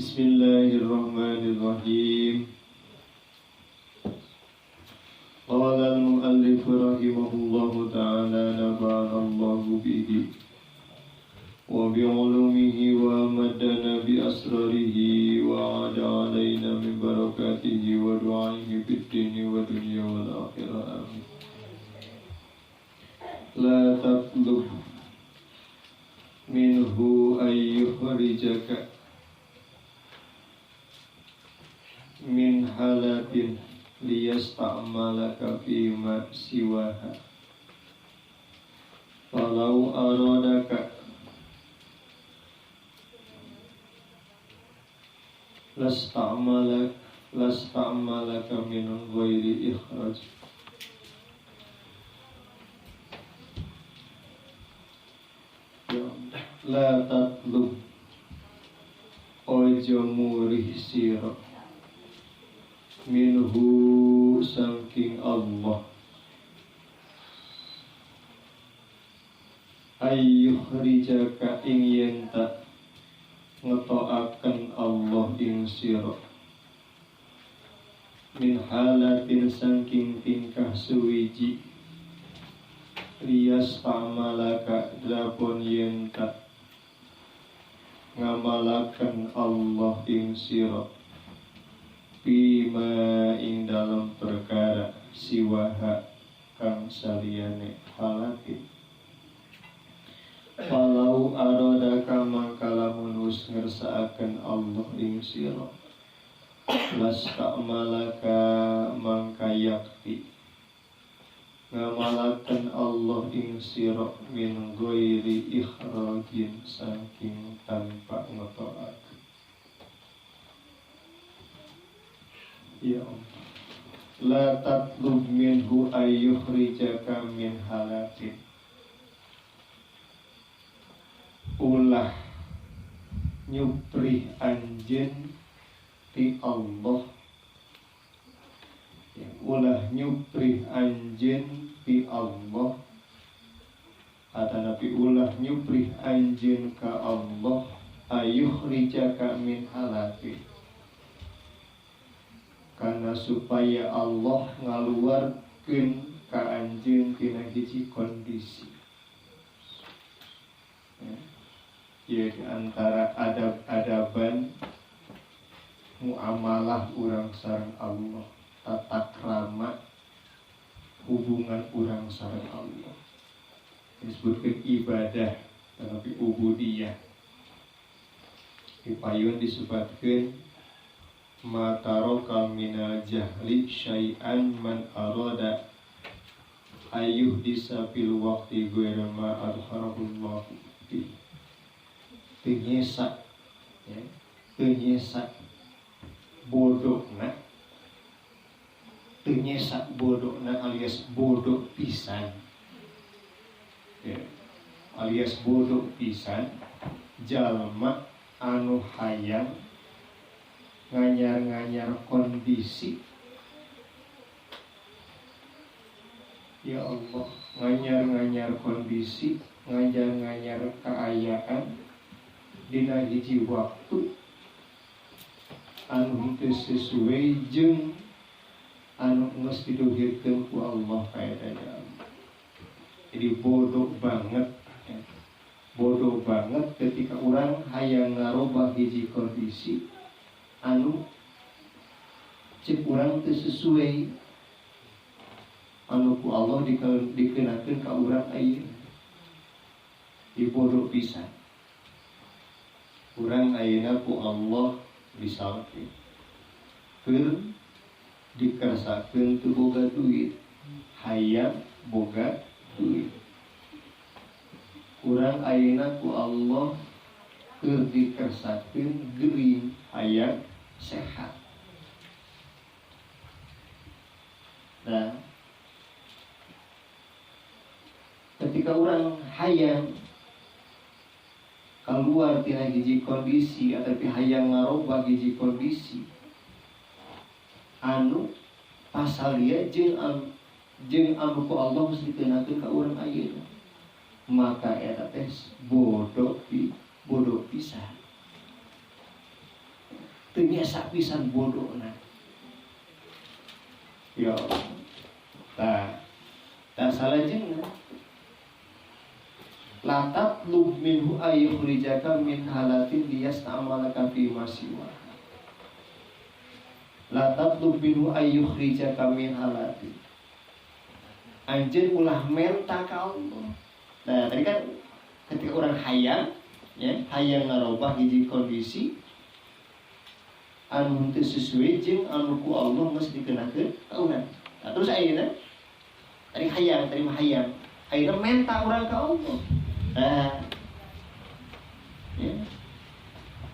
Bismillahirrahmanirrahim. Qala al-muallif rahimahullahu ta'ala nafa'ana Allahu bihi wa bi'ulumihi wa maddana bi asrarihi wa 'ada 'alaina min barakatihi wa du'aihi fid dini wa dunya wal akhirah. Amin. La tatlub minhu ayyukhrijaka min halatin liyasta'malaka fima siwaha. Falau aradaka lasta'malaka min ghairi ikhraj. La tatlub ojo murih sira minhu saking Allah ayyukhrijaka ing yen ta ngetoaken Allah ing sira min halatin saking tingkah suwiji liyasta'malaka drapon yen ta ngamalaken Allah ing sira bima ing dalam perkara siwaha kang saliyane halatin. Falau aradaka mangka lamun wis ngersakaken Allah ing sira lasta'malaka mangka yakti ngamalaken Allah ing sira min ghairi ikhrajin saking tanpa ngetoaken. Ya Allah. La tatlub minhu ayyukhrijaka min halatin. Ulah nyuprih anjeun ti Allah. Ya, ulah nyuprih anjeun ti Allah. Atanapi ulah nyuprih anjeun ka Allah ayyukhrijaka min halatin. Karena supaya Allah ngaluarkeun ka anjeun tina hiji kondisi. Ya, di antara adab-adaban muamalah urang sareng Allah, tata krama hubungan urang sareng Allah. Disebutkan ibadah tetapi ubudiyah. Di payun disebutkan ma taraka minal jahli syai'an man arada ayyuh disapil waqti ghaira ma adharahullahu fi. Teu ya, teu nyesak bodona, teu nyesak bodona alias bodoh pisan. Ya, alias bodoh pisan jalma anu hayang nganyar-nganyar kondisi. Ya Allah, nganyar-nganyar kondisi, nganyar-nganyar keayaan dina hiji waktu anu henteu sesuai jeung anu geus didohirkeun ku Allah ka eta jalma. Jadi bodoh banget ya. Bodoh banget ketika urang hayang ngarobah hiji kondisi anu cek urang teu sesuai anu ku Allah dikenakeun ka urang ayeuna. Dibodoh pisan. Urang ayeuna ku Allah disalkeun. Keur dikersakeun teu boga duit, hayang boga duit. Urang ayeuna ku Allah keur dikersakeun gering, hayang sehat. Nah, ketika orang hayang keluar tina hiji kondisi atau hayang ngarobah hiji kondisi anu pasalia jeung anu ku Allah geus dikenakeun ka urang ayeuna, maka eta teh bodoh pisan. Teu nyesa pisan bodohna. Ya Allah. Tah, tah salajengna la tatlub minhu ayyukhrijaka min halatin liyasta'malaka fi ma siwa. La tatlub minhu ayyukhrijaka min halatin. Anjeun ulah menta ka Allah. Nah, tadi kan ketika orang hayang ya, hayang ngarobah hiji kondisi anu teu sesuai jeung anu ku Allah geus dikenakeun ka urang. Nah, terus ayeuna tadi hayang, tadi mah hayang. Ayeuna menta urang ka Allah. Nah, ya.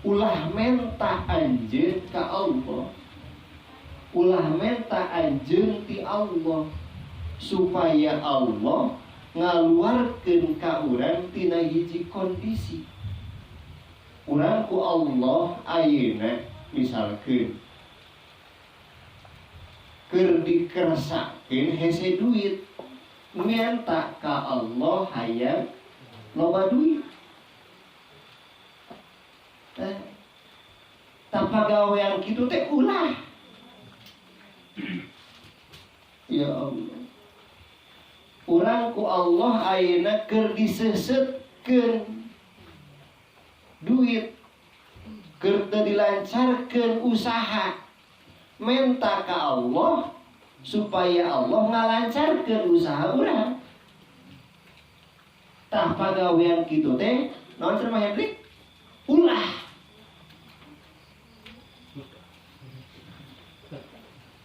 Ulah menta anjeun ka Allah. Ulah menta anjeun ti Allah supaya Allah ngaluarkeun ka urang tina hiji kondisi. Urang ku Allah ayeuna misalkeun keur dikersakeun hese duit, menta ka Allah hayang loba duit. Tanpa gawean kitu teh ulah. Ya Allah. Urang ku Allah ayeuna keur diseuseutkeun duit, keur teu dilancarkeun usaha, menta ka Allah supaya Allah ngalancarkeun usaha urang. Tah pagawean kitu teh naon cenah Mah Hendrik? Ulah.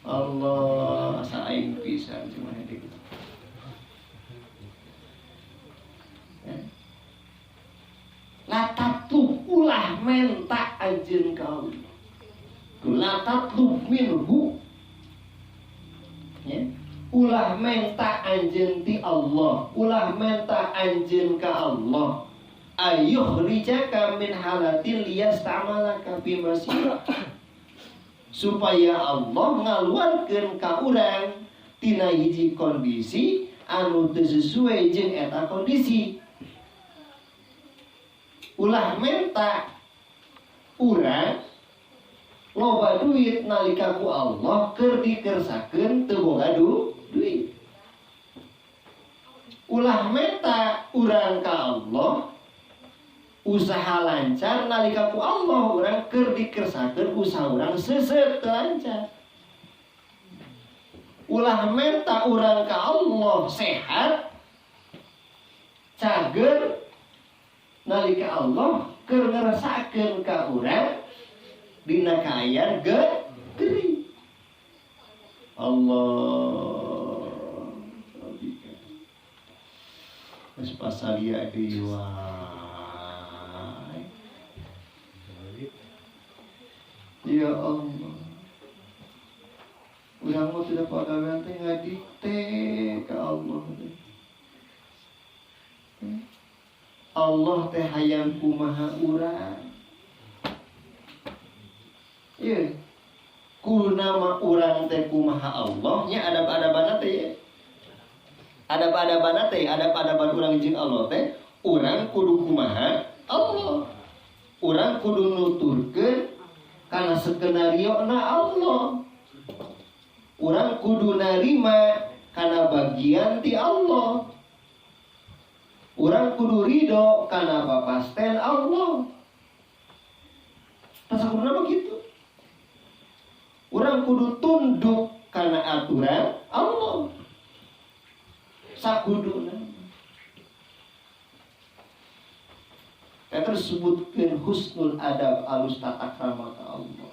Allah asa aing pisan cenah Mah Hendrik. La tatlub ulah menta anjeun ka Allah. La tatlub minhu. Ya. Ulah menta anjeun ti Allah, ulah menta anjeun ka Allah. Ayyukhrijaka min halatin liyasta'malaka fi masira. Supaya Allah ngaluarkeun ka urang tina hiji kondisi anu teu sesuai jeung eta kondisi. Ulah menta urang loba duit nalika ku Allah keur dikersakeun teu boga duit. Ulah menta urang ka Allah usaha lancar nalika ku Allah urang keur dikersakeun usaha urang seuseut teu lancar. Ulah menta urang ka Allah sehat cager nalika Allah keur ngerasakeun ka urang dina kaayaan gering. Allah rabbika. Geus pasalia deui wae. Ya Allah. Urang mah tidak pagawean teh ngadikte ka Allah teh. Allah teh hayang kumaha urang. Ieu kudu nama urang teh kumaha Allah nya adab-adabana teh ye. Adab-adabana teh, adab-adaban urang jeung Allah teh urang kudu kumaha Allah. Urang kudu nuturkeun kana skenario na Allah. Urang kudu narima kana bagian ti Allah. Urang kudu ridho kana papasten Allah. Tasakuduna mah kitu. Urang kudu tunduk kana aturan Allah. Sakuduna. Eta disebutkeun husnul adab, alus tata krama ka Allah.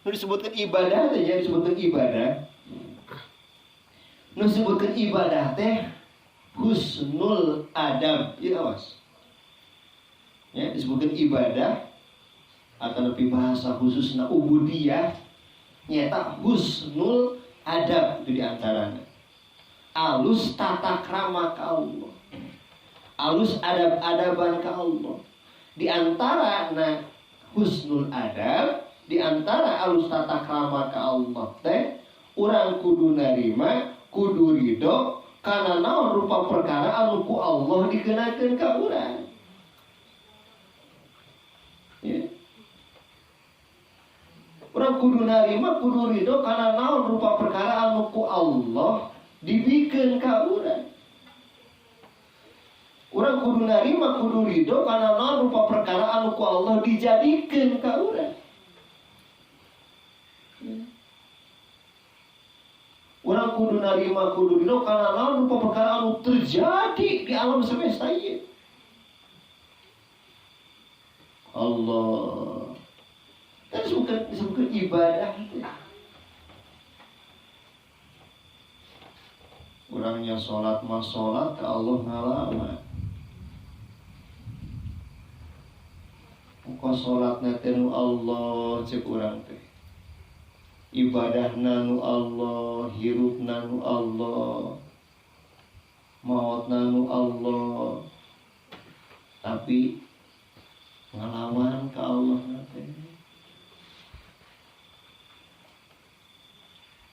Nu disebutkan ibadah teh, ya disebutkan ibadah. Nu disebutkan ibadah teh husnul adab. Ya awas. Ya disebutkan ibadah atau lebih bahasa khususna ubudiyah nyata husnul adab itu diantaranya. Alus tata krama ka Allah. Alus adab-adaban ka Allah. Di antara na husnul adab, di antara alus tata krama ka Allah teh urang kudu narima, kudu ridho, kana naon rupa perkara anu ku Allah dikenakeun ka urang. Ya. Urang kudu narima kudu ridho kana naon rupa perkara anu ku Allah dibikeun ka urang. Urang kudu narima kudu ridho kana naon rupa perkara anu ku Allah dijadikeun ka urang. Ya. Urang kudu narima kudu ridho kana naon rupa perkara anu terjadi di alam semesta ieu. Allah kan disebutkan ibadah. Orangnya sholat mah sholat ke Allah ngalaman. Kok sholatna teh nu Allah cek urang teh. Ibadahna nu Allah, hirupna nu Allah, mautna nu Allah. Tapi ngalaman ke Allah teh.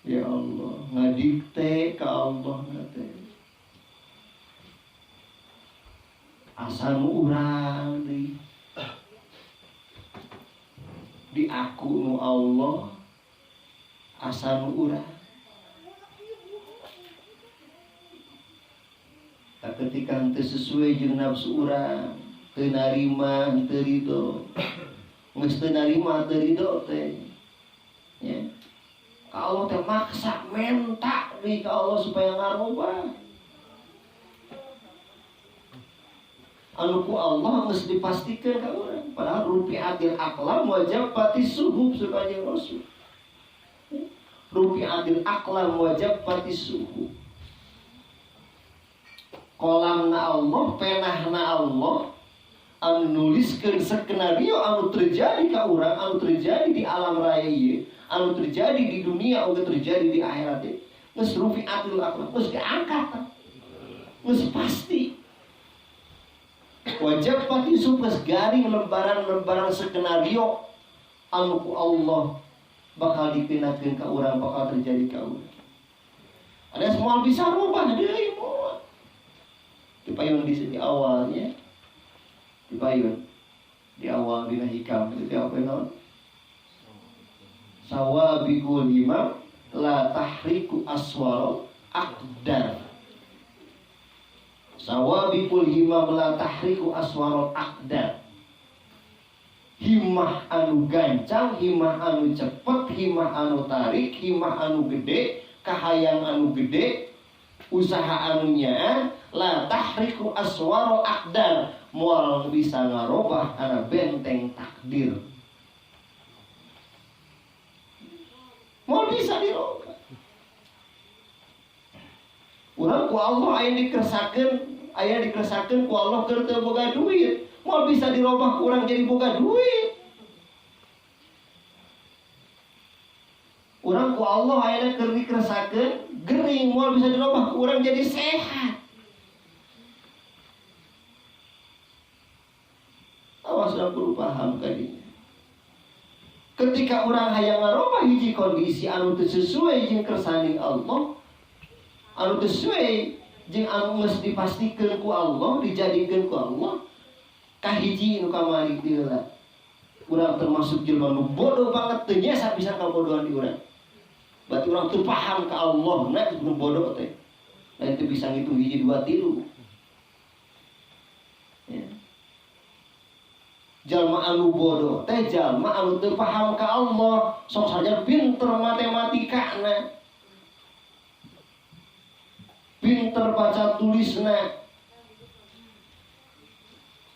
Ya Allah, ngadikte ke Allah teh. Asa nu urang deui. Diaku nu Allah, asa nu urang. Tak ketika henteu sesuai jeung nafsu urang, teu narima, henteu ridho. Geus teu narima, teu ridho teh. Ya. Allah teh maksa minta deui ka Allah supaya ngarobah. Anu ku Allah geus dipastikeun ka urang. Padahal rufi'atil aqlam wa jaffatis suhuf sebagai Rasul. Rufi'atil aqlam wa jaffatis suhuf. Kolamna Allah, penahna Allah anu nuliskeun skenario anu terjadi ka urang, anu terjadi di alam raya ieu, anu terjadi di dunia, anu terjadi di akhirat ieu. Geus rufi'atil aqlam, geus diangkat. Geus pasti. Wajib pati supes garing lembaran-lembaran skenario anu ku Allah bakal dikenakeun ka urang, bakal terjadi ka urang. Ada semua bisa rubah deui moal. Dipayun di awalnya. Dipayun di awal dina hikam itu apa naon? Sawabikul himam la tahriku aswaro aqdar. Sawabikul himam la tahriku aswaro aqdar. Himah anu gancang, himah anu cepet, himah anu tarik, himah anu gede, kahayang anu gede, usaha anu nyaa, la tahriku aswaro aqdar, moal bisa ngarobah kana benteng takdir. Moal bisa dirobah. Urang ku Allah aya dikersakkeun, ku Allah keur teu boga duit. Moal bisa dirobah ku urang jadi boga duit. Urang ku Allah aya keur dikersakkeun gering, moal bisa dirobah ku urang jadi sehat. Awas urang kudu paham kadinya. Ketika urang hayang ngarobah hiji kondisi anu teu sesuai jeung kersaning Allah, anu teu sesuai jeung anu geus dipastikeun ku Allah, dijadikeun ku Allah, kahiji nu kamari teh heula. Urang termasuk jelema nu bodoh banget, teu nyesa pisan kabodohan di urang. Berarti urang teu paham ka Allah, na nu bodoh teh. Lain teu bisa ngitung hiji dua tilu. Ya. Jalma anu bodoh teh jalma anu teu paham ka Allah, sok saja pinter matematikana, pinter baca tulisna,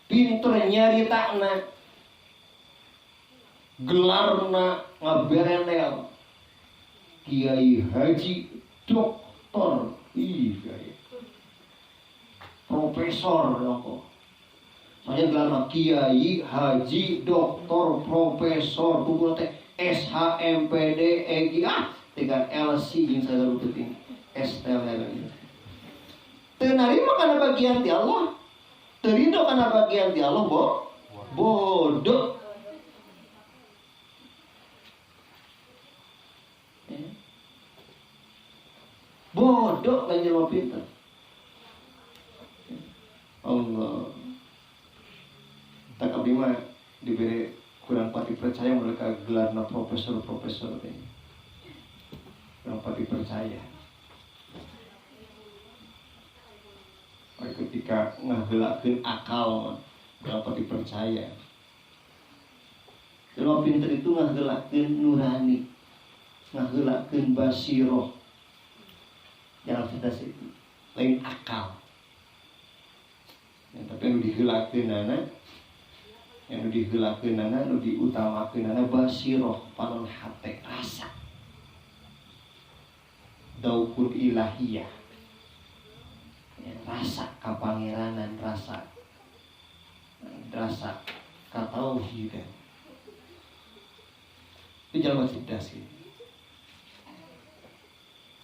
pinter nyaritakna, gelarna ngaberenel, kiai haji, doktor, ih gaya, profesor kok. Soalnya gelarna kiai, haji, doktor, profesor, buku teh S H M P D E G A, tiga L C jeung sagala penting S T L L. Teu narima kana bagian ti Allah, teu ridho kana bagian ti Allah, bodoh. Bodoh kan jelema pinter. Allah. Tak abdi mah diberi kurang pati percaya mereka gelarna profesor-profesor teh. Kurang pati percaya. Ketika ngaheulakeun akal kurang pati percaya. Kalau pinter itu ngaheulakeun nurani, ngaheulakeun basiroh. Jangan cerdas itu, lain akal. Ya, tapi anu diheulakeunana, anu diheulakeunana, anu diutamakeunana basiroh, panon hate, rasa. Daukun ilahiyah. Ya, rasa kapangeranan, rasa rasa katauhidan. Itu jalan cerdas gitu.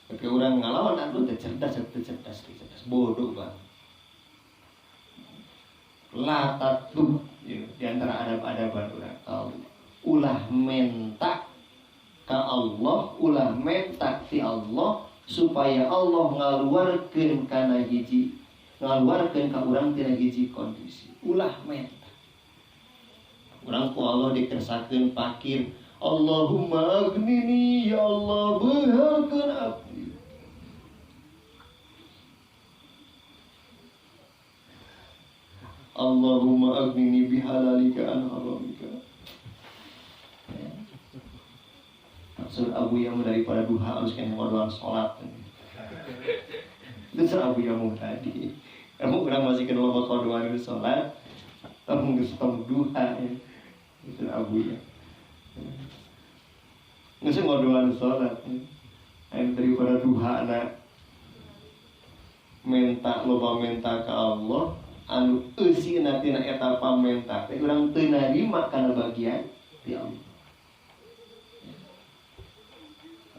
Tapi orang ngalawan anu teh cerdas, cerdas, cerdas, bodoh bang. La tatlub, ya, di antara adab-adaban orang tahu. Ulah menta ka Allah, ulah menta ti Allah supaya Allah ngaluarkeun kana hiji, ngaluarkeun ka urang tina hiji kondisi. Ulah menta. Urang ku Allah dikersakeun pakir, Allahumma aghnini ya Allah beungharkeun abdi. Allahumma aghnini bihalalika an haramika. Ya. Maksud Abu Yamu daripada duha harus kena ngodoan sholat. Itu Abu Yamu tadi. Kamu kurang masih kena loba kodoan sholat, tong geus tong duha. Ya. Itu Abu Ya. Geus ngodoan sholat. Ayo daripada duha na minta loba minta ke Allah. Anu eusina tina eta pamenta teh urang teu narima kana bagian ti Allah.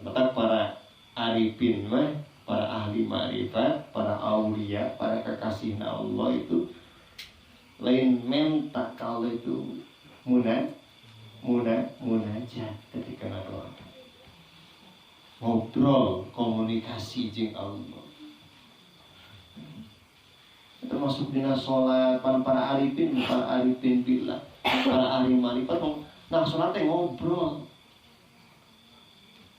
Batak para arifin mah, para ahli ma'rifat, para aulia, para kekasihna Allah itu lain menta kalau itu munajat ketika ngadoa. Ngobrol, komunikasi jeung Allah. Termasuk dina sholat para arifin billah, para ahli ma'rifat nah sholat teh ngobrol.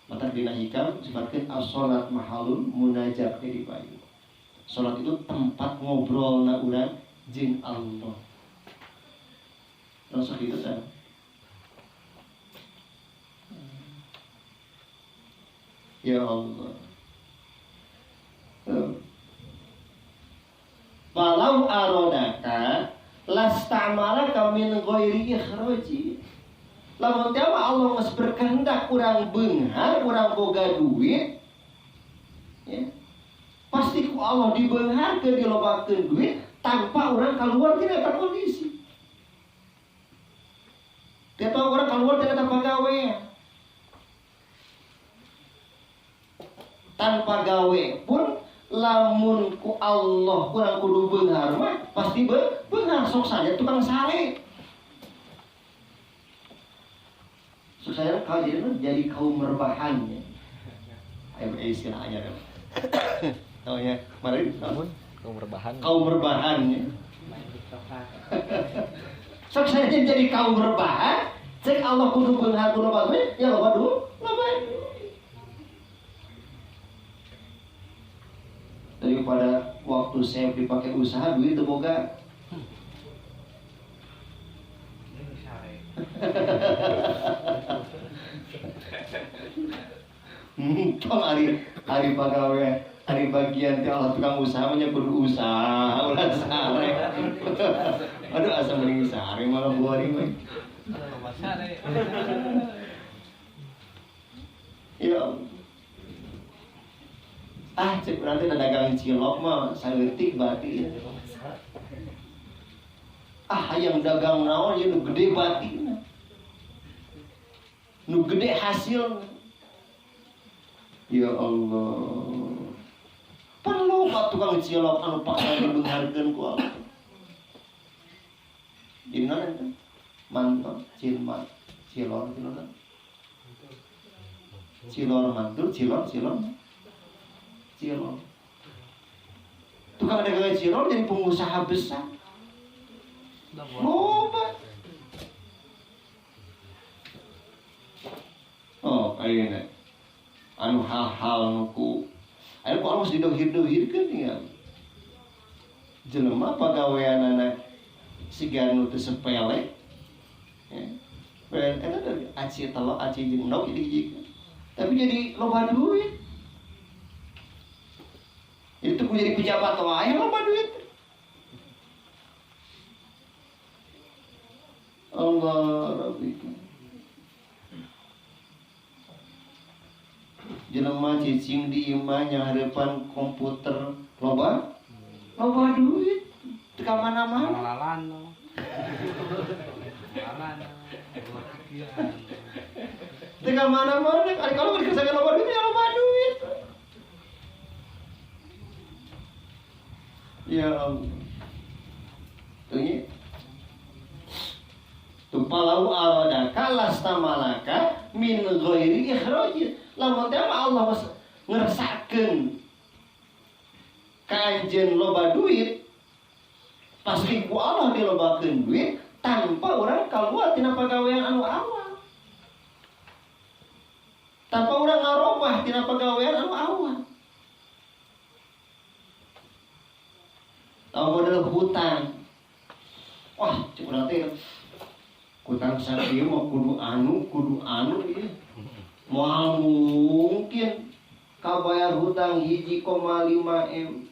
Mata dina hikam sifatkeun as-sholat mahalul munajat di bayu. Sholat itu tempat ngobrol na urang jeung Allah. Langsung gitu kan. Ya Allah. Walau arodaka lastamalaka min ghairi ikhraji. Lamun teh Allah geus berkehendak urang beunghar, urang boga duit, ya, pasti ku Allah dibeungharkeun, dilobakeun duit tanpa urang keluar tina eta kondisi. Tanpa urang keluar tina eta pagawean. Tanpa gawe pun lamun ku Allah kurang kudu beunghar mah pasti beunghar, sok saja tukang sare. Sok saja kau jadi kaum rebahan ya. Ayo istilahnya dong. Taunya kemarin kaum rebahan. Kaum rebahan ya. Sok saja jadi kaum rebahan, cek Allah kudu beunghar kudu loba duit, ya loba duit, loba. Daripada waktu saya dipakai usaha duit itu boga. Tong ari pagawe, ari bagian teh Allah tukang usaha mah nya kudu usaha ulah sare. Aduh asa mending sare malah boring we. Ya. Ah, cek berarti ada dagang cilok mah saeutik bati. Ah, hayang dagang naon ieu nu gede batina. Nu gede hasil. Ya Allah. Perlu ka tukang cilok anu paksa dibeungharkeun ku Allah. Jadi naon eta? Mantul, cilmat, cilor, cilor. Cilor mantul, cilor, cilor. Cilor. Tukang Tukang dagang cilor jadi pengusaha besar. Loba. Oh, ayeuna anu hal-hal nu ku aya ku Allah didohir-dohirkeun tinggal. Jelema pagaweanana siga nu teu sepele. Ya. Eta dari aci telok, aci jeung endog jadi hiji. Tapi jadi loba duit. Itu ku jadi pejabat wae loba duit. Allah Rabbika. Jelema cicing di imah nyanghareupan komputer loba loba duit teu ka mana-mana. Lalano. Lalano. Teu ka mana-mana, ari kalau dikerjakeun loba duit ya loba duit. Ya Allah. Tuh tuh palau aradaka lastamalaka min ghairi ikhraj. Lamun teh mah Allah ngersakeun ka anjeun loba duit, pasti ku Allah dilobakeun duit tanpa urang kaluar tina pagawean anu awal. Tanpa urang ngarobah tina pagawean anu awal. Tahu model hutang. Wah, cek urang teh hutang sakieu mah kudu anu ieu. Moal mungkin kabayar hutang 1,5 M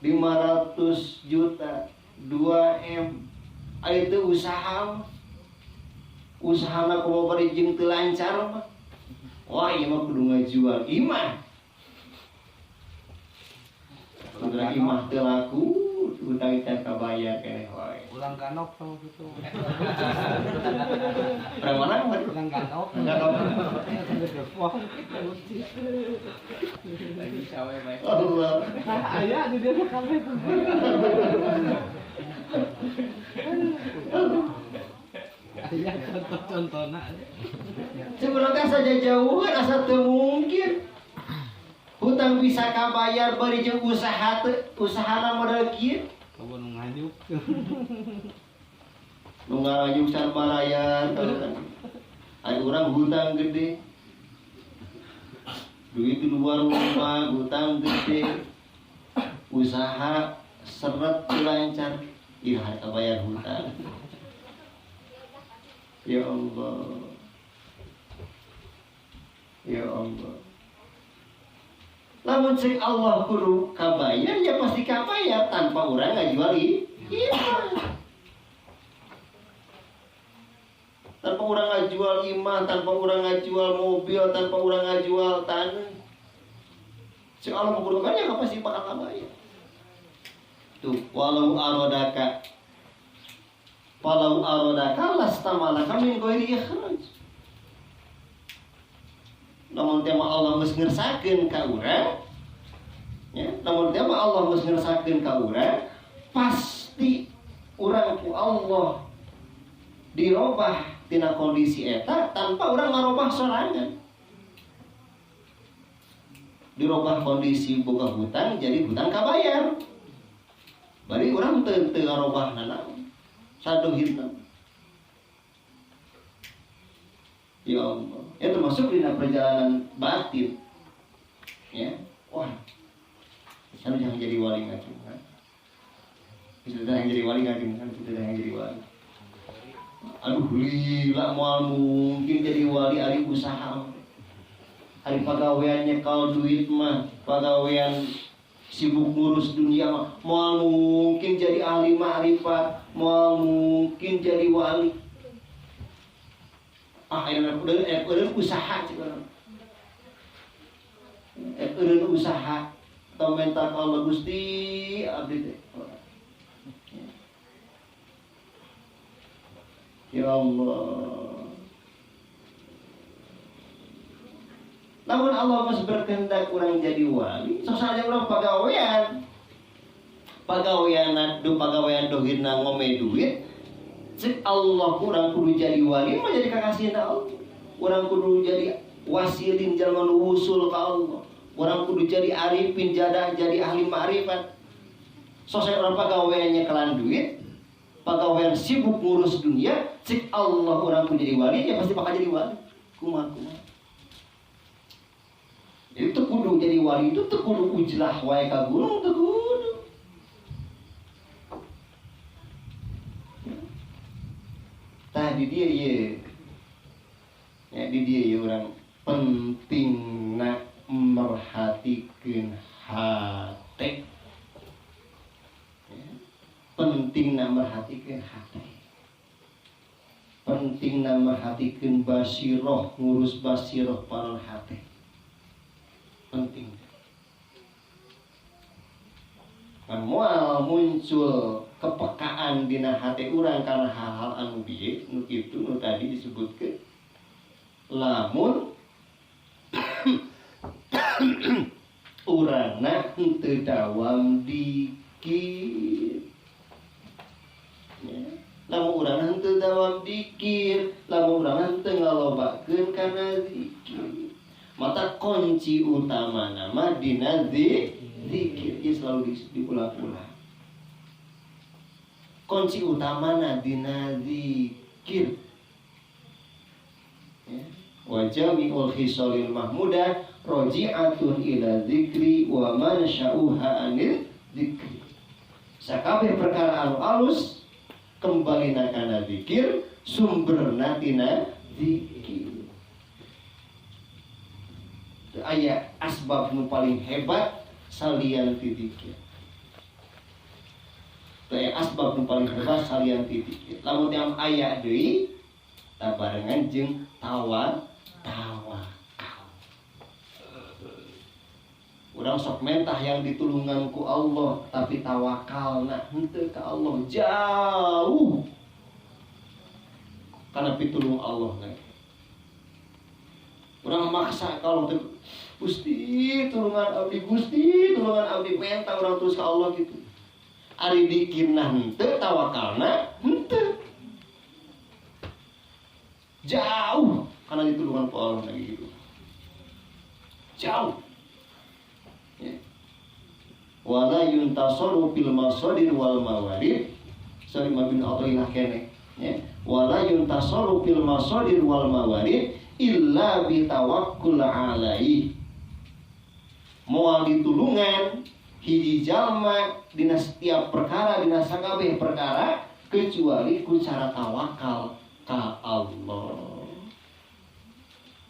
500 juta 2 M. Aya teu usaha mah. Usahana kumaha bari jeung teu lancar mah. Wah, ieu mah kudu ngajual imah. Kudu imah teu laku, hutang can kabayar keneh wae. Ulang ganok tuh gitu. Orang mana? Ulang ganok. Ganok. Lagi cawe baik. Allah. Ayah di dia kafe tuh. Ayah contoh-contohna. Sebenarnya saja jauhan asa teu mungkin. Hutang bisa kabayar bari jeung usaha teu usahana modal kieu. Kamu nu nganyuk. Nu nganyuk can barayar ari urang hutang gede. Duit di luar rumah, hutang gede. Usaha seret lancar, ih kabayar hutang. Ya Allah. Ya Allah. Lamun cek Allah kudu kabayar ya pasti kabayar tanpa urang ngajual imah. Tanpa urang ngajual imah, tanpa urang ngajual mobil, tanpa urang ngajual tanah. Cek Allah kudu kabayar ya pasti bakal kabayar. Tuh, walau aradaka. Walau aradaka lastamalaka min ghairi ikhraj. Namun tema Allah geus ngersakeun ka urang, ya, namun tema Allah geus ngersakeun ka urang, pasti urang ku Allah dirobah tina kondisi eta tanpa urang ngarobah sorangan. Dirobah kondisi boga hutang jadi hutang kabayar. Bari urang teu ngarobah nanaon. Sadohirna. Ya Allah. Ya termasuk dina perjalanan batin. Ya. Wah. Saya jangan jadi wali ngacung kan. Bisa jangan jadi wali ngacung kan, bisa jangan jadi wali. Aduh, lila moal mungkin jadi wali ari usaha. Ari pagawean nyekal duit mah, pagawean sibuk ngurus dunia mah, moal mungkin jadi ahli ma'rifat, moal mungkin jadi wali. Ah, eureun usaha cik urang. Eureun usaha atau minta ka Allah Gusti abdi teh. Ya Allah. Namun Allah masih berkehendak urang jadi wali, sok saja urang pagawean. Pagawean du pagawean dohirna ngome duit. Cek Allah urang kudu jadi wali mah jadi kakasihna Allah. Urang kudu jadi wasilin jalma nu wusul ka Allah. Urang kudu jadi arifin, jadi ahli ma'rifat. Sosok orang pagaweannya kelan duit, pagawean sibuk ngurus dunia, cik Allah orang kudu jadi wali, ya pasti bakal jadi wali. Kumaha. Itu kudu jadi wali itu teu kudu ujlah wae ka gunung, teu kudu. Tah di dieu ye. Ya di dieu ye urang pentingna merhatikeun hate. Ya. Pentingna merhatikeun hate. Pentingna merhatikeun basiroh, ngurus basiroh panon hate. Penting. Kan moal muncul kepekaan dina hate urang karena hal-hal anu bieu nu kitu nu tadi disebutkeun. Lamun urangna henteu dawam dikir. Ya. Lamun urangna henteu dawam dikir, lamun urangna henteu ngalobakeun kana zikir. Mata kunci utama nama dina zikir, ieu selalu diulang-ulang. Kunci utama na dina zikir. Ya. Wa jami'ul khisalil mahmudah roji'atun ila zikri wa mansya'uha anil zikri. Sakabeh perkara anu alus kembalina kana zikir, sumberna tina zikir. Aya asbab nu paling hebat salian ti zikir. Aya asbab nu paling hebat salian ti zikir. Lamun teh aya deui tabarengan jeung tawakal. Urang sok mentah yang ditulungan ku Allah, tapi tawakalna henteu ka Allah jauh. Karena pitulung Allah na. Urang maksa ka Allah teh, Gusti tulungan abdi, Gusti tulungan abdi, mentah urang terus ka Allah gitu. Ari dikirna henteu, tawakalna henteu. Jauh karena ditulungan ku Allah lagi gitu. Jauh. Ya. Wala yuntasaru bil masadir wal mawarid. Salimah bin Athaillah kene, ya. Wala yuntasaru bil masadir wal mawarid illa bitawakkul alaihi. Moal ditulungan hiji jalma dina setiap perkara, dina sakabeh perkara kecuali ku cara tawakal ka Allah.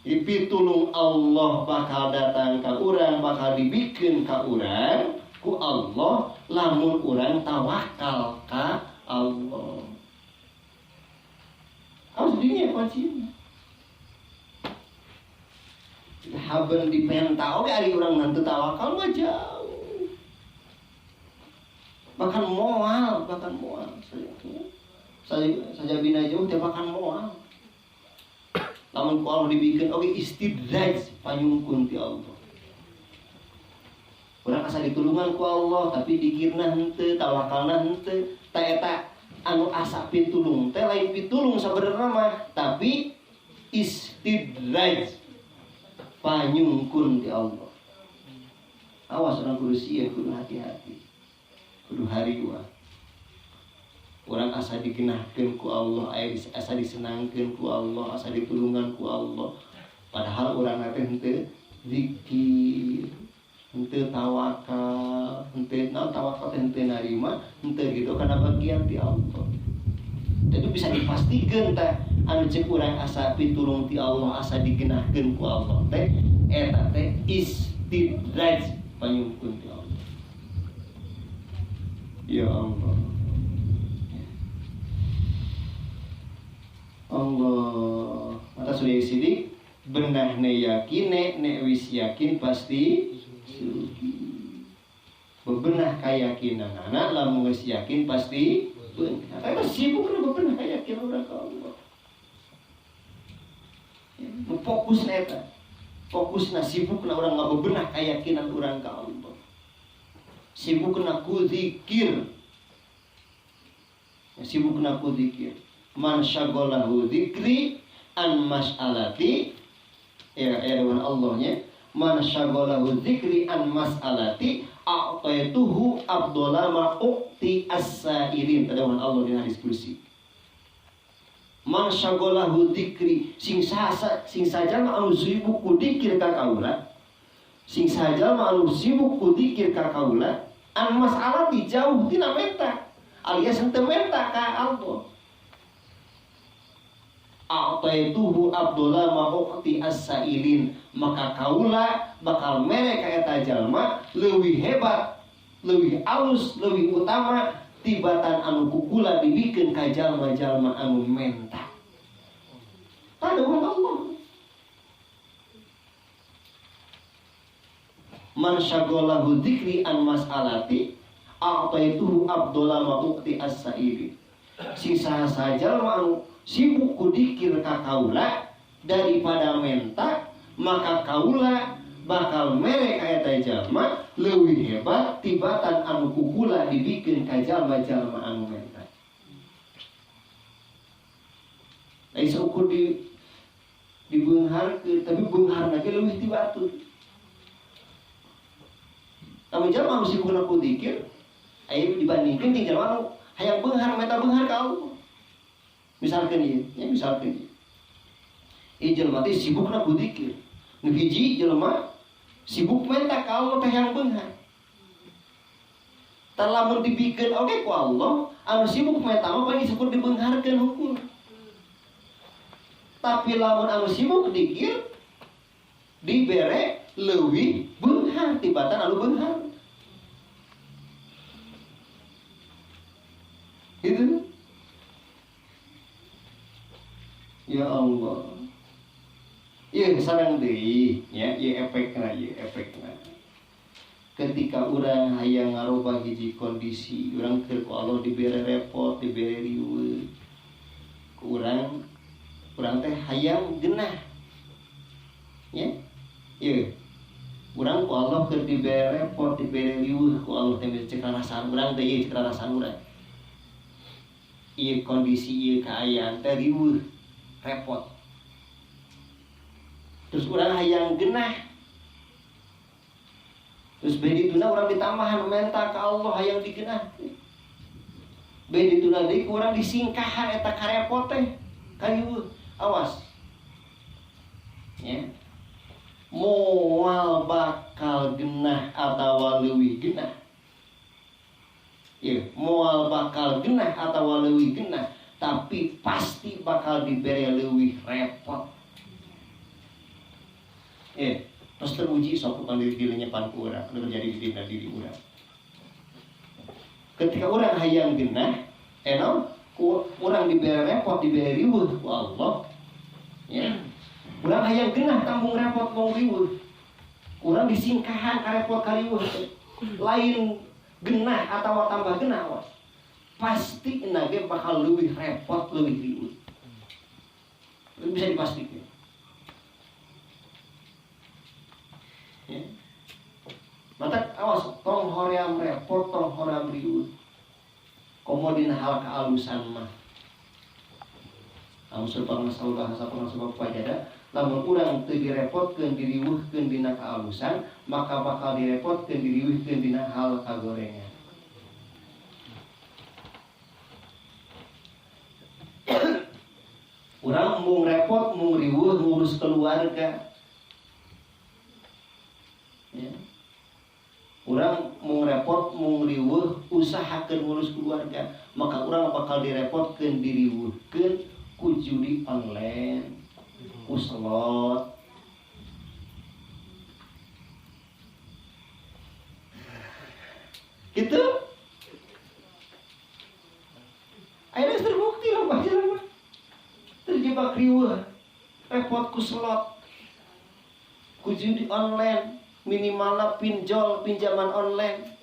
Pitulung Allah bakal datang ka urang, bakal dibikin ka urang ku Allah lamun urang tawakal ka Allah. Harus dinya kuncinya. Haben dipenta oge ari urang henteu tawakal mah jauh. Bahkan moal, bahkan moal. Sajabina jauh teh bahkan moal. Lamun ku Allah dibikin oge istidraj panyungkun ti Allah. Urang asa ditulungan ku Allah tapi dikirna henteu, tawakalna henteu. Ta eta anu asa pitulung teh lain pitulung sabenerna mah, tapi istidraj panyungkun ti Allah. Awas urang kudu sieun, kudu hati-hati. Kudu hariwa. Orang asa digenahkeun ku Allah, asa disenangkeun ku Allah, asa ditulungan ku Allah. Padahal urang teh henteu zikir, henteu tawakal, henteu naon tawakal teh henteu narima, henteu gitu kana bagian ti Allah. Jadi bisa dipastikan teh anu ceuk urang asa pitulung ti Allah, asa digenahkeun ku Allah teh eta teh istidraj panyungkun ti Allah. Ya Allah. Allah. Mata surya sidik benah ne yakin ne wis yakin pasti sugi. Bebenah keyakinan anak lamun wis yakin pasti beunah. Eta sibuk na bebenah keyakinan urang ka Allah. Ya, fokus na eta. Fokusna sibukna urang ngabebenah keyakinan urang ka Allah. Sibukna ku zikir. Ya, sibukna ku zikir. Man syagolahu dzikri an mas'alati, ya dengan Allahnya, Man syaghalahu dzikri an mas'alati a'taituhu afdhala ma u'ti as-sa'ilin. Tadawuhan Allah di hadis kursi. Man syaghalahu dzikri sing sajalma anu sibuk ku dikir ka kaula, sing sajalma anu sibuk ku dikir ka kaula an mas'alati jauh tina menta alias henteu menta ka Allah. A'taituhu afdhala ma u'ti as-sa'ilin, maka kaula bakal mere ka eta jalma leuwih hebat, leuwih alus, leuwih utama tibatan anu kukula dibikeun ka jalma-jalma anu menta. Tadawuhan Allah. Man syaghalahu dzikri an mas'alati a'taituhu afdhala ma u'ti as-sa'ilin. Sing saha jalma anu sibuk ku dikir ka kaula daripada menta, maka kaula bakal mere ka eta jalma leuwih hebat tibatan anu kukula dibikeun ka jalma-jalma anu menta. Lain saukur di dibeungharkeun, tapi beungharna ge leuwih ti batur. Lamun jalma anu sibukna ku dikir, aya dibandingkeun jeung jalma anu hayang beunghar menta beunghar ka Allah. Misalkan ieu, ya misalkan ieu. Ieu jelema teh sibukna ku dikir. Nu hiji jelema sibuk menta ka Allah teh hayang beunghar. Tah lamun dibikeun oge ku Allah, anu sibuk menta mah bagi syukur dibeungharkeun hungkul. Tapi lamun anu sibuk dikir dibere leuwih beunghar tibatan anu beunghar. Gitu. Ya Allah. Ieu sareng deui nya, ieu efekna, ieu efekna. Ketika urang hayang ngarobah hiji kondisi, urang keur ku Allah dibere repot, dibere riweuh. Ku urang teh hayang genah. Nya? Ieu. Urang ku Allah keur dibere repot, dibere riweuh ku Allah teh cek rarasaan urang teh ieu cek rarasaan urang. Ieu kondisi ieu kaayaan teh riweuh, repot. Terus urang hayang genah. Terus beh dituna urang ditambahan menta ka Allah hayang digenah. Beh dituna deui ku urang disingkahan eta karepot teh. Kariweuh, awas. Ya. Moal bakal genah atawa leuwih genah. Ya, moal bakal genah atawa leuwih genah, tapi pasti bakal dibere leuwih repot. Terus teruji sok bukan diri dilenyepan ku urang, anu terjadi di dina diri urang. Ketika urang hayang genah, ku urang dibere repot, dibere riweuh ku Allah. Ya. Urang hayang genah tanggung repot mong riweuh. Urang disingkahan karepot kariweuh. Lain genah atau tambah genah awas. Pasti nage bakal leuwih repot, leuwih riweuh. Itu bisa dipastikan. Ya. Mata awas tong hoream repot, tong hoream riweuh. Komo dina hal kealusan mah. Lamun sebab bahasa sebab pajada, lamun urang teu direpotkeun diriweuhkeun dina kealusan, maka bakal direpotkeun diriweuhkeun dina hal kagorengan. Urang mung repot, mung riweuh ngurus keluarga. Ya. Urang mung repot, mung riweuh usahakeun ngurus keluarga, maka urang bakal direpotkeun diriweuhkeun ku judi online, ku slot. Gitu. Akhirnya terbukti lah mah. Terjebak riweuh, repot ku slot, ku judi online, minimalnya pinjol, pinjaman online.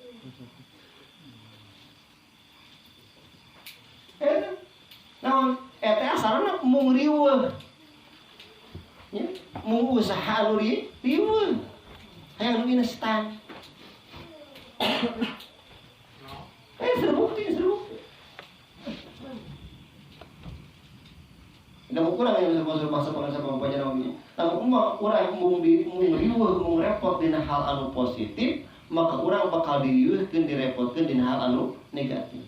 Naon eta asalna mung riweuh. Nya, mung usaha anu riweuh. Hayang nu instan. Terbukti, terbukti. Tidak kurang yang bisa masuk pengasah pembaca namanya. Lamun urang mung riweuh mung repot dina hal anu positif, maka urang bakal diriweuhkeun direpotkeun dina hal anu negatif.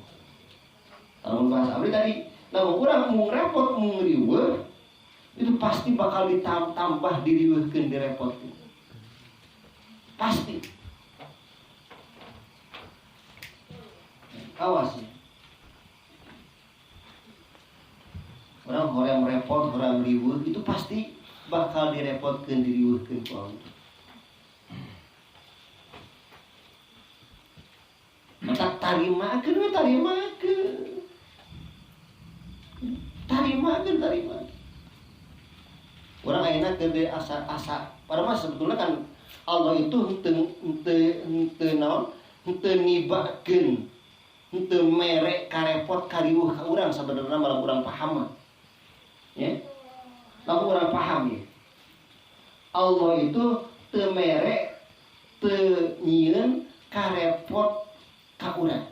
Lamun bahasa abdi tadi, lamun urang mung repot mung riweuh, itu pasti bakal ditambah diriweuhkeun direpotkeun. Pasti. Awas ya. Orang hoream repot, hoream riweuh itu pasti bakal direpotkeun diriweuhkeun ku Allah. Maka tarimakeun we tarimakeun. Tarimakeun tarimakeun. Urang ayeuna keur asa-asa padahal mah sebetulnya kan Allah itu henteu naon? Henteu nibakeun, henteu mere karepot kariweuh ka urang sabenerna malah urang paham. Ya. Lamun urang paham ya. Allah itu teu mere teu nyieun karepot ka urang.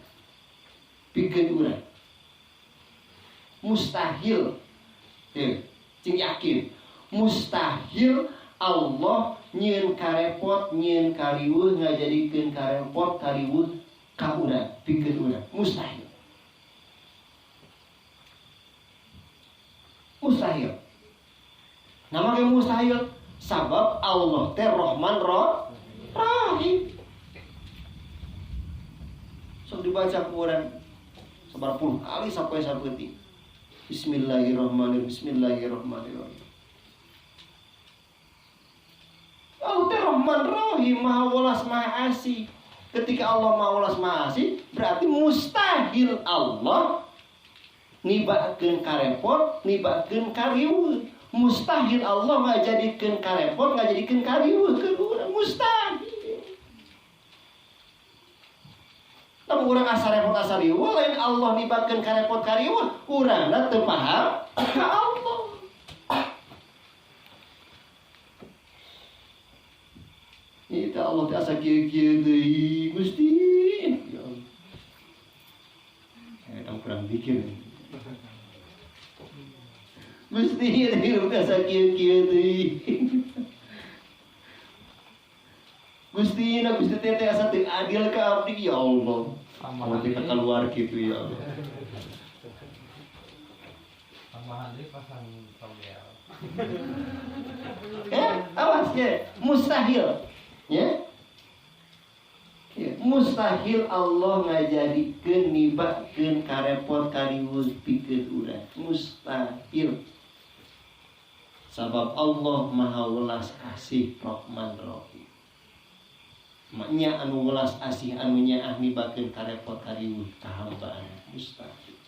Pikeun urang. Mustahil. Ya, cing yakin. Mustahil Allah nyieun karepot, nyieun kariweuh ngajadikeun karepot kariweuh ka urang, pikeun urang. Mustahil. Mustahil. Nama ke mustahil sabab Allah teh Rahman Rahim. Sok dibaca ku urang sabaraha puluh kali sapoe sapeuting. Bismillahirrahmanirrahim. Bismillahirrahmanirrahim. Allah teh Rahman Rahim, Maha Welas Maha Asih. Ketika Allah Maha Welas Maha Asih, berarti mustahil Allah nibakeun karepot, nibakeun kariweuh. Mustahil Allah ngajadikeun karepot, ngajadikeun kariweuh ke urang, mustahil. Lamun urang asa repot asa riweuh, lain Allah nibakeun karepot kariweuh, urangna teu paham ka Allah. Itu Allah teh asa kieu-kieu deui, Gusti. Ya Allah. Eta kurang pikir. Gusti hirup asa kieu-kieu deui. Gusti na Gusti teh asa teu adil ka abdi ya Allah. Allah teh keluar kitu ya Allah. Tambahan deui pasang togel. Awas ya, mustahil. Ya. Ya, mustahil Allah ngajadikeun nibakeun karepot kariweuh pikeun urang. Mustahil. Sabab Allah Maha Welas Asih Rahman Rahim. Maknya anu welas asih anu nyaah nibakeun karepot kariweuh ka hambaan. Mustahil.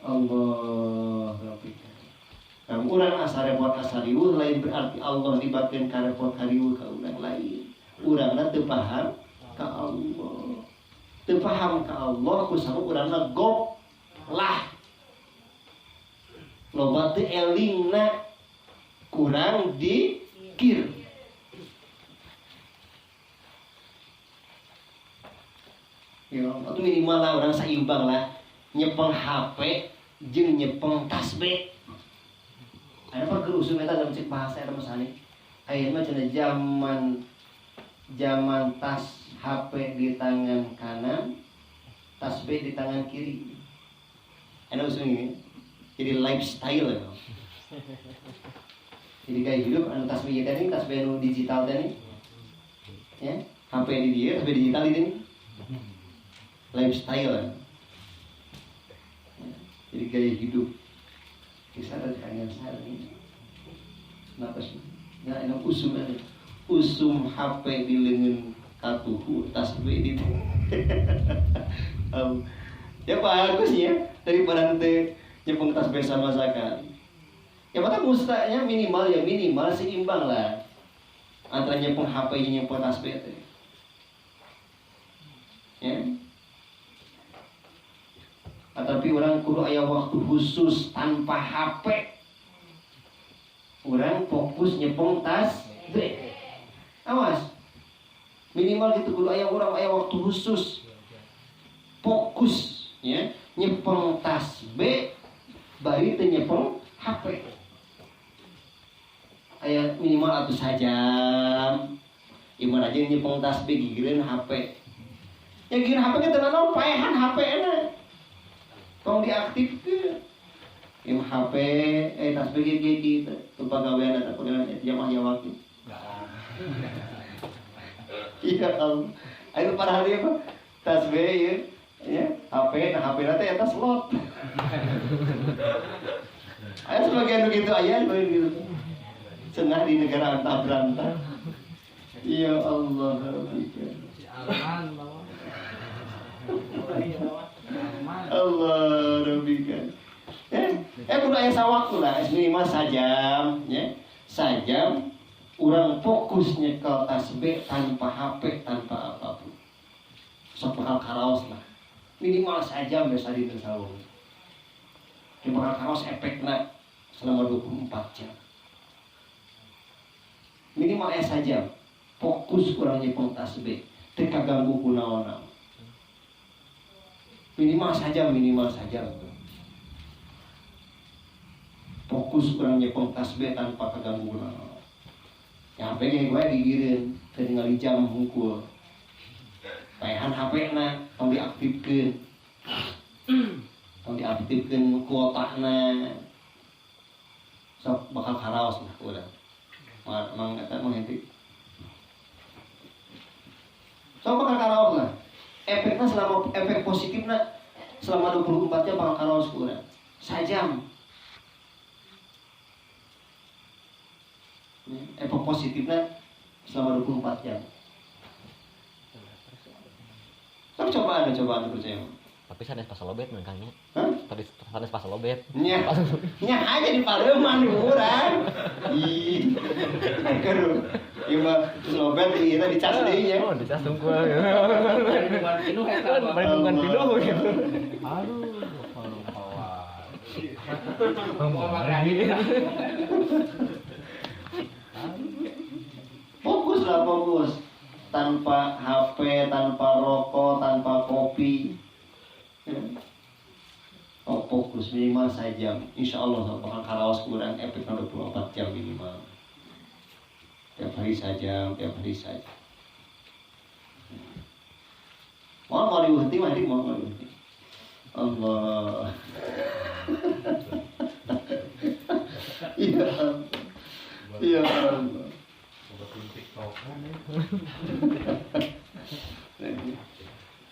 Allah Rabbika. Nah, urang asa repot asa riweuh lain berarti Allah nibakeun karepot kariweuh ka urang lain. Urangna teu paham ka Allah. Teu paham ka Allah ku sabab urangna goplah. Loba teu elingna kurang dikir. Ya, atau minimal lah urang saimbang lah nyepeng HP jeung nyepeng tasbih. Ada apa keur usum eta dalam cek bahasa eta mah sani. Ayeuna mah cenah zaman tas HP di tangan kanan, tasbih di tangan kiri. Ada usum ini. Jadi lifestyle ya. Jadi gaya hidup anu tasbih teh nih, tasbih anu digital teh nih. Ya, HP di dia, tasbih digital ini. Lifestyle. Ya. Jadi gaya hidup. Bisa ada kangen saya ini. Kenapa sih? Nah, enak usum ada. Usum HP di lengan katuhu, tasbih di. Ya bagus ya daripada nanti nyepeng tasbih sama sekali. Ya maka mustahilnya minimal ya minimal seimbang lah antara nyepeng HP nyepeng tasbih itu. Ya. Tapi orang kudu aya waktu khusus tanpa HP. Orang fokus nyepeng tasbih. Awas. Minimal gitu kudu aya urang aya waktu khusus. Fokus ya, nyepeng tasbih bari teu nyepeng HP. Aya minimal atuh sajam. Ieu mah rajin nyepeng tasbih gigireun HP. Ya gigireun HP ge teu nanaon paehan HP-na. Tong diaktifkeun. Ieu HP tasbih ge kieu teu pagawean eta pagawean jamaah jawaki. Iya Allah. Ayo para hari apa? Tasbih ya. Ya, HP, nah HP na teh eta slot. Aya sebagian begitu aya sebagian gitu. Cenah di negara antah berantah. Ya Allah. Allah Rabbika. Kudu aya sawaktu lah, minimal sajam ya. Sajam urang fokus nyekel tasbih tanpa HP, tanpa apapun. Sok bakal karaos lah. Minimal sajam biasa di sawung. Di bakal karaos efekna selama 24 jam. Minimal sajam fokus urang nyepeng tasbih, teu kaganggu ku naon-naon. Minimal sajam, minimal sajam. Fokus urang nyepeng tasbih tanpa kaganggu ku naon. Ya HP ge gue digireun, teu ningali jam hungkul. Paehan HP na tong diaktifkeun. Tong diaktifkeun kuotana. Sok bakal karaos lah urang. Mang eta mang henteu. Sok bakal karaos lah. Efekna selama efek positifna selama 24 jam bakal karaos ku urang. Sajam. Efek positifnya selama 24 jam. Tapi coba anda percaya. Tapi sanes pas lobet mangkanya. Hah? Tadi sanes pas lobet. Nya. Nya aja di pareuman urang. Ih. Keru. Ieu mah lobet ieu teh dicas deui nya. Oh, dicas tungkul. Bandungan pinuh gitu. Aduh, fokus lah, fokus. Tanpa HP, tanpa rokok, tanpa kopi. Oh, fokus minimal sajam. Insya Allah bakal karaos kurang efek 24 jam minimal. Tiap hari sajam, tiap hari sajam. Mau diuhti, mau diuhti. Allah. Iya. Iya Allah.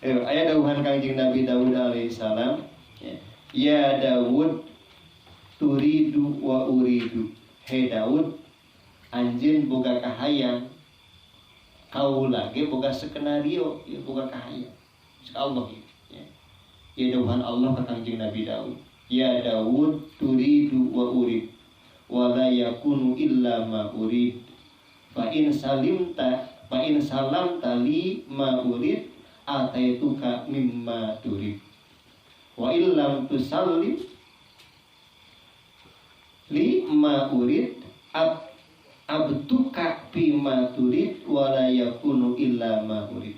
Ayat dawuhan Kangjeng Nabi Daud alaihissalam, ya Daud turidu wa uridu. Hei Daud, anjeun boga kahayang, kaula ge boga skenario, ya boga kahayang. Cek Allah ya. Ya dawuhan Allah ka Kangjeng Nabi Daud. Ya Daud turidu wa urid wa la yakunu illa ma urid. Fa in salimta fa in salamta li ma urid ataituka mimma turid. Wa illam tusallim li ma urid abtuka fi ma turid wa la yakunu illa ma urid.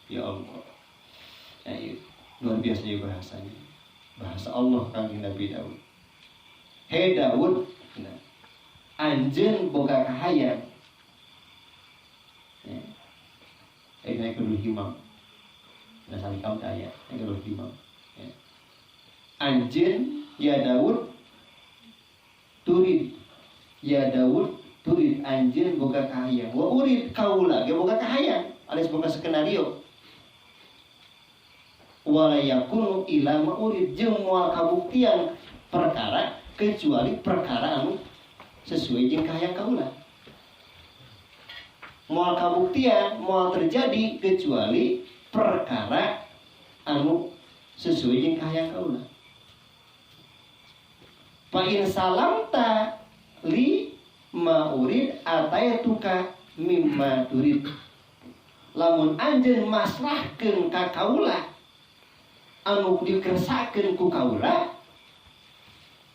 Ya Allah. Ya, luar biasa ya bahasanya. Bahasa Allah Kangjeng Nabi Daud. Hei Daud, nah, anjeun boga kahayang. Naik ke dulu himam. Nah, salikam daya, naik ke dulu himam. Ya. Anjeun ya Daud turid. Ya Daud turid anjeun boga kahayang. Wa urid kaula ge boga kahayang, alias boga skenario. Wala yakunu ila ma urid, jeung moal kabuktian perkara kecuali perkara anu sesuai jeung kahayang kaula. Moal kabuktian, moal terjadi kecuali perkara anu sesuai jeung kahayang kaula. Fa in salamta li ma urid ataituka mimma turid. Lamun anjeun masrahkeun ka kaula anu dikersakeun ku kaula,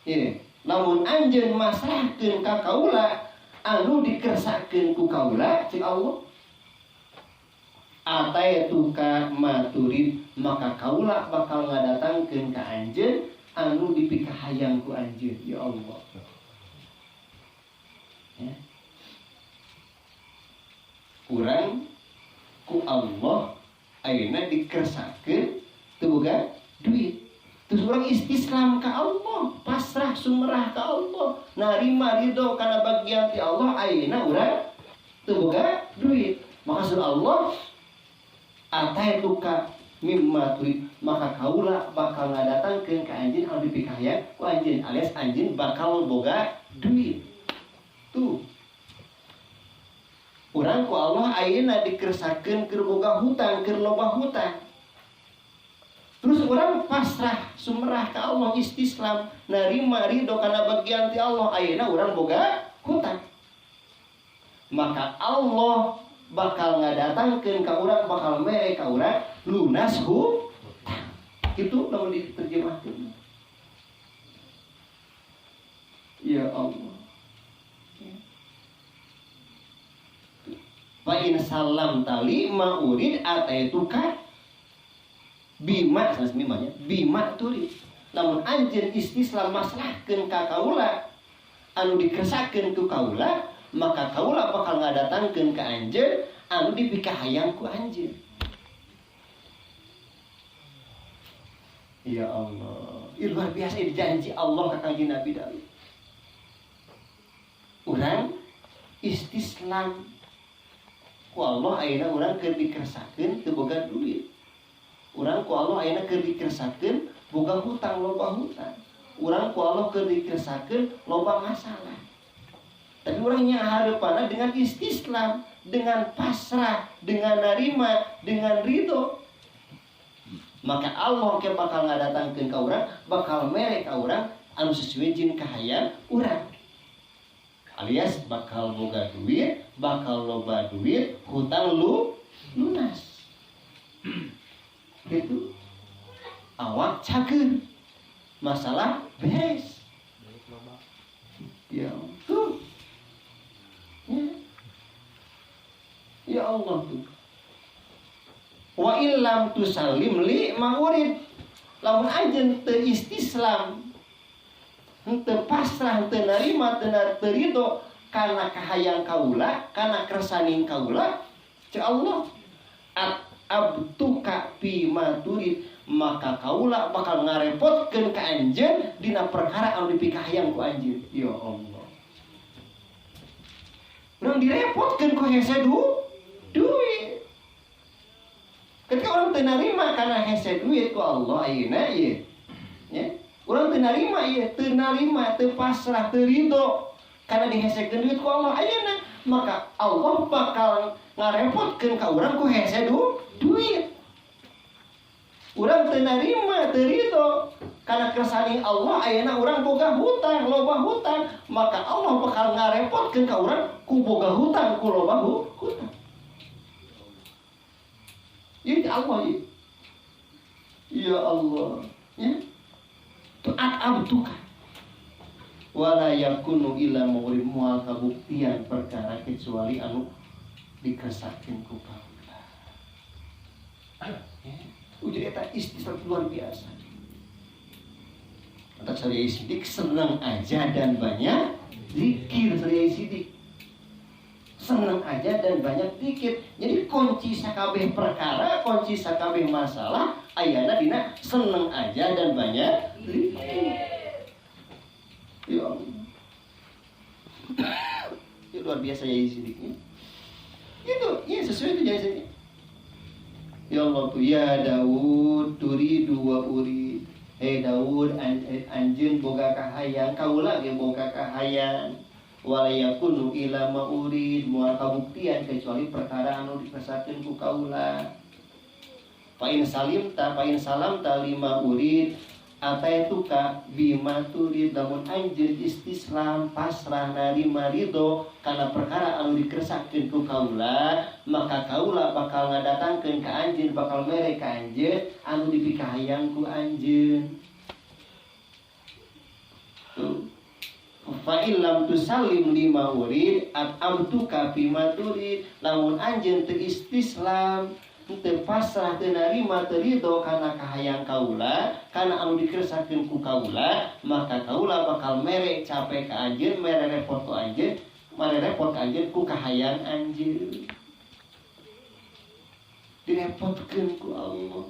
ieu lamun anjeun masrahkeun ka kaula anu dikersakeun ku kaula, cek Allah, ataituka maturid, maka kaula bakal ngadatangkeun ka anjeun anu dipikahayang ku anjeun. Ya Allah. Ya. Urang ku Allah ayeuna dikersakeun teu boga duit. Terus urang istislam ka Allah, pasrah sumerah ka Allah, narima ridho kana bagian ti Allah ayeuna urang teu boga duit. Maka surah Allah ataituka mimma turid, maka kaula bakal ngadatangkeun ka anjeun anu dipikahayang ku anjeun, alias anjeun bakal boga duit. Tuh. Urang ku Allah ayeuna dikersakeun keur boga hutang, keur loba hutang. Terus orang pasrah sumerah ka Allah, istislam, narima ridho kana bagian ti Allah, ayeuna urang boga hutang. Maka Allah bakal ngadatangkeun ka urang, bakal mere ka urang lunas hutang. Itu lamun diterjemahkeun. Ya Allah. Fa in salam tali ma urid ataituka bima, sanes mimanya bima turid. Lamun anjeun istislam maslahkeun ka kaula anu dikersakeun ku kaula, maka kaula bakal ngadatangkeun ka anjeun anu dipikahayang ku anjeun. Ya Allah, luar biasa ini janji Allah ka Kangjeng Nabi Daud. Urang istislam ku Allah ayeuna urang keur dikersakeun teu boga duit. Urang ku Allah ayeuna keur dikersakeun boga hutang, loba hutang. Urang ku Allah keur dikersakeun loba masalah. Tapi orangnya harapannya dengan istislam, dengan pasrah, dengan narima, dengan ridho. Maka Allah ke bakal ngadatangkeun ka urang, bakal mere ka urang anu sesuai jeung kahayang urang. Alias bakal boga duit, bakal loba duit, hutang lu lunas. Gitu. Awak cager. Masalah beres. Ya tuh. Ya. Ya Allah tuh. Wa illam tusallim li ma'urid. Lamun anjeun teu istislam, henteu pasrah, henteu narima, teu ridho kana kahayang kaula, kana kersaning kaula, cek Allah, at abtuka fi ma turid, maka kaula bakal ngarepotkeun ka anjeun dina perkara anu dipikahayang ku anjeun. Ya Allah. Urang direpotkeun ku hese duit. Ketika orang teu narima kana hese duit ku Allah ayeuna ieu. Ya. Urang teu narima ieu, teu narima, teu pasrah, teu ridho kana dihesekeun duit ku Allah ayeuna, maka Allah bakal ngarepotkeun ka urang ku hese duit. Urang teu narima, teu ridho kana kersaning Allah ayeuna urang boga hutang, loba hutang, maka Allah bakal ngarepotkeun ka urang ku boga hutang, ku loba hutang. Ini Allah ya. Ya Allah, ya. Tu'at abduka wala yakunu illa mu'rim, moal kabuktian perkara kecuali anu dikersakeun ku kaula. Ya. Jadi eta istislam luar biasa. Kata Syariah Sidik, senang aja dan banyak zikir. Syariah Sidik senang aja dan banyak zikir. Jadi kunci sakabeh perkara, kunci sakabeh masalah ayana dina senang aja dan banyak zikir. Ya Allah. Itu luar biasa ya sidiknya. Itu, ya sesuai itu jadi. Ya Allah tuh, ya Daud turidu wa urid. Hei Daud, anjeun boga kahayang, kaula ge boga kahayang. Wala yakunu ila ma urid, moal kabuktian kecuali perkara anu dikersakeun ku kaula. Fa in salimta, fa in salamta lima urid, ataituka bima turid. Lamun anjeun istislam pasrah narima ridho kana perkara anu dikersakeun ku kaula, maka kaula bakal ngadatangkeun ka anjeun, bakal mere ka anjeun anu dipikahayang ku anjeun. Tuh. Fa illam tusallim lima urid at'amtuka bima turid. Lamun anjeun teu istislam, teu pasrah, teu narima, teu ridho kana kahayang kaula, kana anu dikersakeun ku kaula, maka kaula bakal mere capek ka anjeun, mere repot ku anjeun, mere repot ka anjeun ku kahayang anjeun. Direpotkeun ku Allah.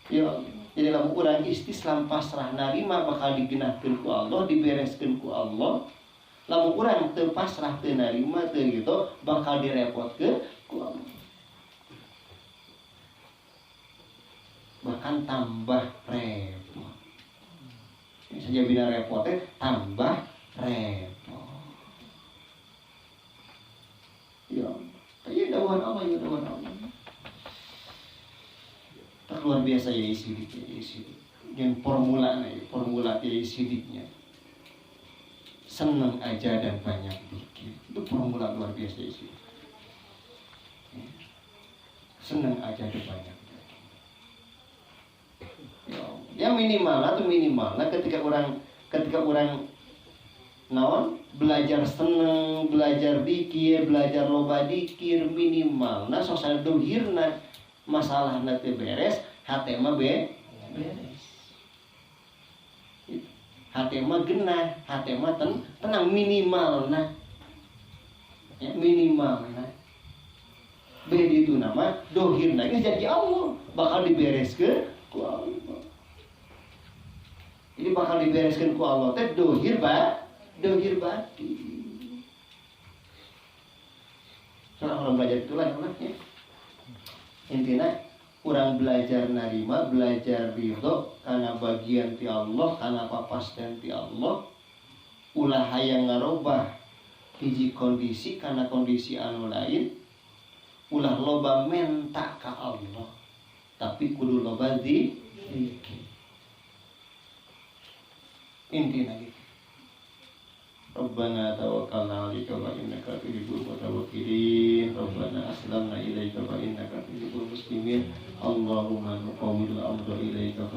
Ya, jadi lamun urang istislam pasrah narima bakal digenahkeun ku Allah, dibereskeun ku Allah. Lamun urang teu pasrah teu narima teu gitu bakal direpotkeun ku Allah. Bahkan tambah repot. Saja bina repotnya tambah repot. Ya, ya dawuhan Allah, ya dawuhan Allah. Tak luar biasa ya sidik, ya sidik. Yang formula nih, formula ya sidiknya. Senang aja dan banyak dikir. Itu formula luar biasa ya sidik. Senang aja dan banyak dikir. Ya, yang minimal atau minimal ketika orang naon belajar seneng, belajar dikir, belajar loba dikir minimal nah sosana dohirna masalahna teu beres, hate mah beres. Hate mah genah, hate mah tenang minimal nah. Ya, minimal nah. Beda itu nama dohirna geus jadi Allah bakal dibereskeun ku Allah. Jadi bakal dibereskeun ku Allah teh dohir ba dohir batin. Soalnya orang belajar itulah namanya. Intinya orang belajar narima, belajar ridho karena bagian ti Allah, karena papasten ti Allah. Ulah hayang ngarobah hiji kondisi karena kondisi anu lain. Ulah loba menta ka Allah, tapi kudu loba zikir. Intinya gitu. Rabbana tawakkalna 'alaika wa innaka tuhibbul mutawakkilin. Rabbana aslamna ilaika wa innaka tuhibbul muslimin. Allahumma nuqawwil amra ilaika